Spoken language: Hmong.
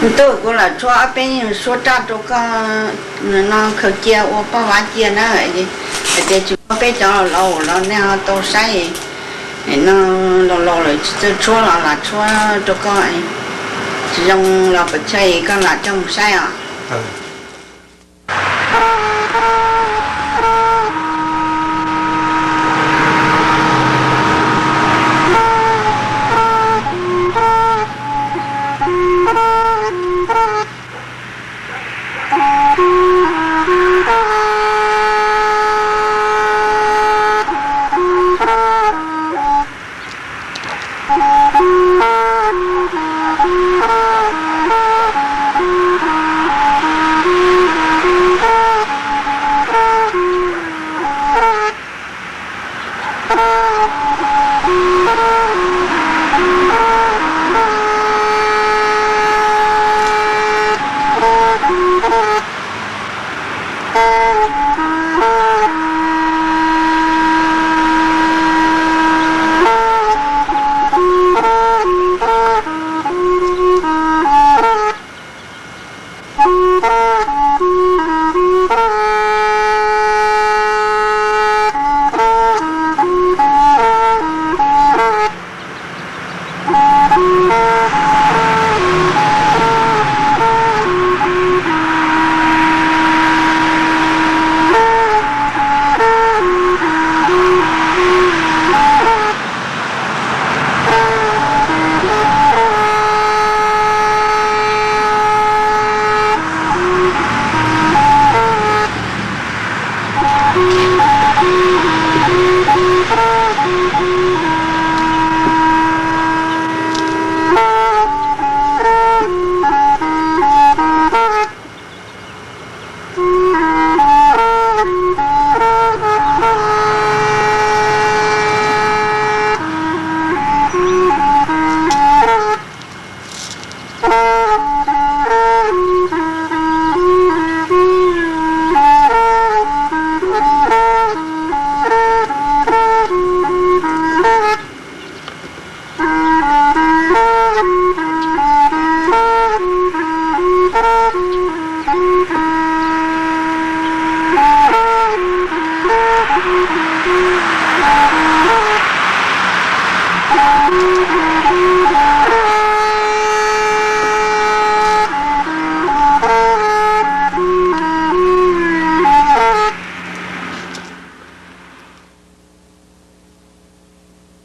Ntuj, kuv lam tshuab ob peb nyuag suab raj rau koj no khaws cia ua paj vab cia na. Hais tias tsis muaj peb cov laus los nej ho tau saib no, laus laus lawm tsis txawj tshuab los lam tshuab rau koj. Tsis zoo los pes tsawg koj lam coj mus saib os.